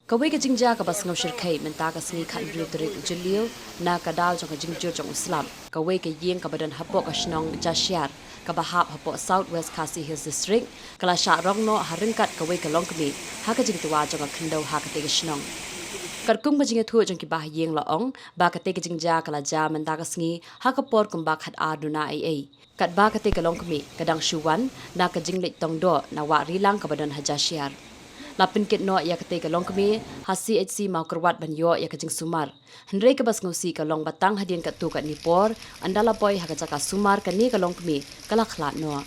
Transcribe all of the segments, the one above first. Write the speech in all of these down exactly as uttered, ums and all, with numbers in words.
Kawei ka jingjia kaba sngewshyrkhei mynta ka sngi khathynriew tarik u Jylliew na ka daw jong ka jingjur jong u slap. Kawei ka ïing kaba don hapoh ka shnong Jashiar kaba hap hapoh South West Khasi Hills District ka la shah rong noh ha ryngkat kawei ka longkmie ha ka jingtwa jong ka khyndew ha katei ka shnong. Katkum ka jingïathuh jong ki bahaïing la ong ba katei ka jingjia ka la jia mynta ka sngi ha ka por kumba khatar duna eiei. Katba katei ka longkmie ka dang shu wan na ka jingleit tong doh na Wah Rilang kaba don ha Jashiar. La pynkit noh ïa katei ka longkmie ha C H C Mawkyrwat ban ïoh ïa ka jingsumar. Hynrei kaba sngewsih ka long ba tang hadien katto katne por, ynda la poi ha ka jaka sumar kane ka longkmie ka la khlad noh.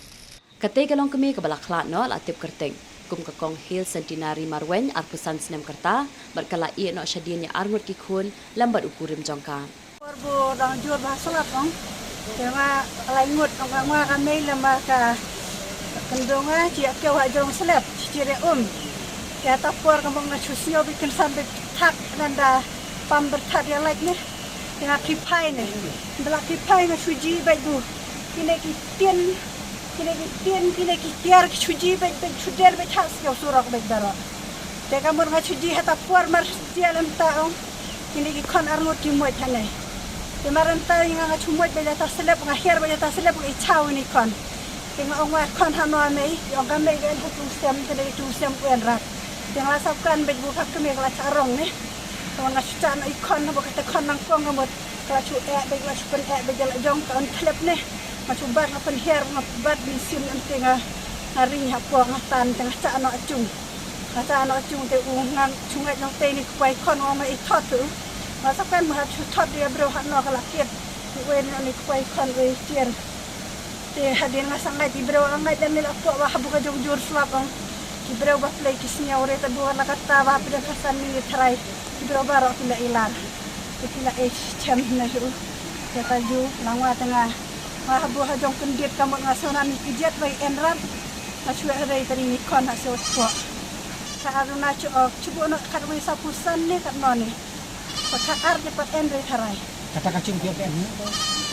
Katei ka longkmie kaba la khlad noh la tip kyrteng kum ka Kong Hill Centenary Marwein, arphew san snem ka rta, bad ka la ïeh noh shadien ïa arngut ki khun lem bad u kurim jong ka. Por ba dang jur ba slap ong. Te nga lai ngut ong ka nga ka mei lem bad ka kyndong nga, shi ïa kiew ha jrong slep, shi ïa um. Te ha ta por ka mong nga shu sngew beit kynsan beit thak, nanda pam beit thak ïa lait ne. Te nga phi phai ne. Nda la phi phai nga shu ji beit bu. Kine ki tien, kine ki tien, kine ki tiar ki shu ji beit, beit shu der beit ha skew surok beit baroh. Te ka mut nga shu ji ha ta por mar sia lem ta ong. Kine ki khon arngut ki muid hangne. Te mar ynta nga nga shu muid beit ha ta slep, nga hiar beit ha ta slep, nga i chaw ine i khon. Te nga ong wa khon hano mei, ong ka mei ka en ha tu sem, te ne tu sem u en rat. Te nga la sap kan beit bu ka kmie ka la cha rong ne. Te nga shu cha na i khon, na ba ka te khon nang kong ka mut. Ka la shu eh beit, la shu pyn eh beit la jong ka on khlep ne. Nga shu bat, nga pynhiar, nga bat mynsiem, ynte nga, nga ring hapoh, nga tan, te nga cha noh chung. Nga cha noh chung te u nga shu ngait nong te ine i kpa i khon, nga ma i thot tu. Nga sa kan ma ha shu thot ïa briew hano ka la kit. U wen ine i kpa i khon u i tiar. Te hadien nga sa ngait i briew, nga ngait lem ne la pok ba ha bu ka jong jur slap ong. Ki briew ba plie ki sngew re, te bu la kata ba plie ka san minit tharai. Ki briew baroh ki la i lar. Te ki la i chem na ju. Te ka ju la ngwa te nga. Nga ha bu ha jong kyndit ka mut nga sngewnan ki jet ba i en rat. Nga shu rei tari ni khon ha shu pok. Ka aruna chu ok, chu bu no khatwei saphew san ne katno ne. Ka ar ne pat en re tharai. Kata ka chung pio pen.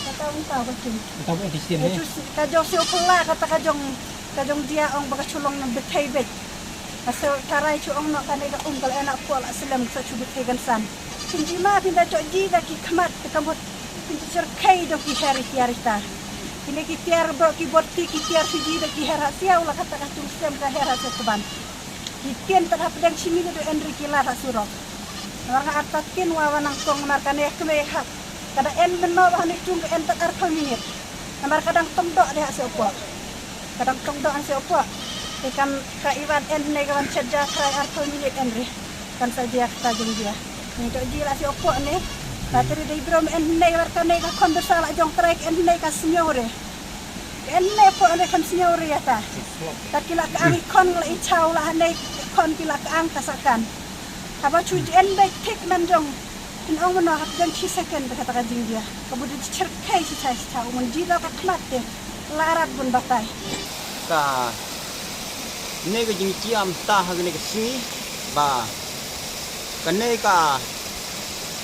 Kata ung tau ka chung. Kata bu en ti sien ne. Ka jong sio pula, kata ka jong, ka jong dia ong ba ka chu long na bethei beit. Ka sio tharai chu ong no kane ka um ka la en a pua la slem sa chu bethei kan san. Phin ji ma phin da jok ji da ki khmat te ka mut. Phin ji cherkhei da ki her i tiar i ta. Kine ki tiar bro ki bot ti ki tiar shu ji da ki her ha siaw la kata ka chung slem ka her ha siaw ka ban. Ki tien ta hapdeng shi minit u en ri ki la ha surok. Namar nga artatien wa wa nang kong namar kane kmie ha. Ka da en mynno ba hane chung ka en ta arphew minit. Namar ka dang tong doh de ha se opo. Ka dang tong doh ha se opo. Te kam ka iwan en ne ka wan chet ja trai arphew minit en ri. Kan sa jia kata jong jia. Ni to ji la se opo ne. La teri dei bro me en ne war kane ka khon besa la jong trai ka en ne ka sngew re. Ka en ne opo ne kan sngew re ya ta. Ta ki la ka ang i khon la i chaw la hane khon ki la ka ang ka sa kan. Haba chu ji en bek thik nan jong. Phin ong mano hap jong chi second ba kata ka jingjia. Ka bud ji cherkhei chi chai chi chau mon ji da ka khmat te. La rat bun batai. Kane ka jingjia mynta ha kane ka sngi ba kane ka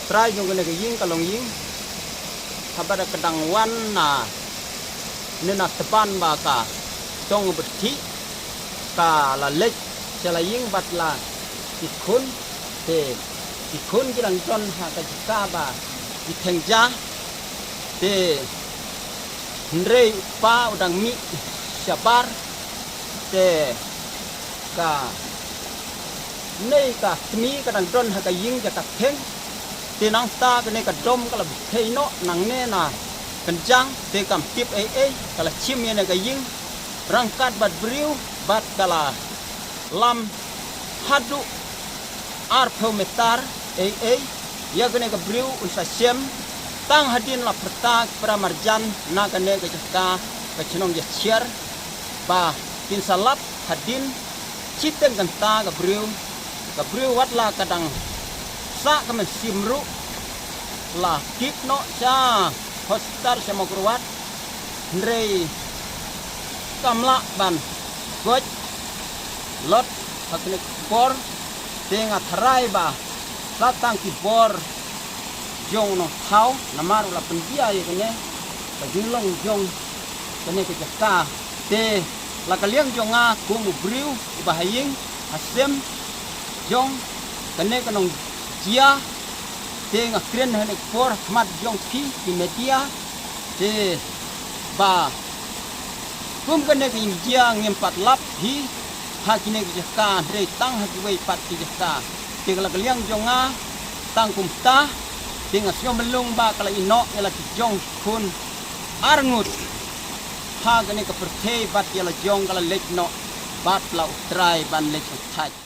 trai jong kane ka ïing ka long ïing. Haba da ka dang wan na ne na tban ba ka tong byrti ka la leit sha la ïing bad la ki khun te ki khun ki dang don ha ka jaka ba ki theng ja te hynrei u pa u dang mih shabar te ka nei ka tmi ka dang don ha ka ïing jaka theng. Te nangta kane ka dom ka la bthei noh nangne na kynjang te kam tip ei ei ka la chim ïa ne ka ïing rangkat bad briew bad ka la lam haduh arphew meter ei ei ïa kane ka briew u sa shem tang hadien la pyrta para marjan na kane ka jaka ka chnong Jashiar ba kin sa lap hadien chiteng kynta ka briew ka briew wat la ka dang sah ka mynsiem ruh la kit noh sha hospital sha Mawkyrwat hynrei kam lah ban koit lot ha kane ka por te nga tharai ba la tang ki bor jong u nongthaw namar u la pynbia ïa kane ka jinglong jong kane ka jaka te la ka liang jong nga kum u briew uba ha ïing ha sem jong kane ka nongjia, te nga kren ha kane ka por ha khmat jong phi ki media, te ba kum kane ka jingjia ngim pat lap hi ha kine ki jaka, hynrei tang ha kiwei pat ki jaka. Te ka la ka liang jong nga tang kumta, te nga sngew myllung ba ka la ïehnoh ïa la ki jong khun arngut ha kane ka pyrthei, bad ïa la jong ka la leit noh bad la U Trai ban leit thait.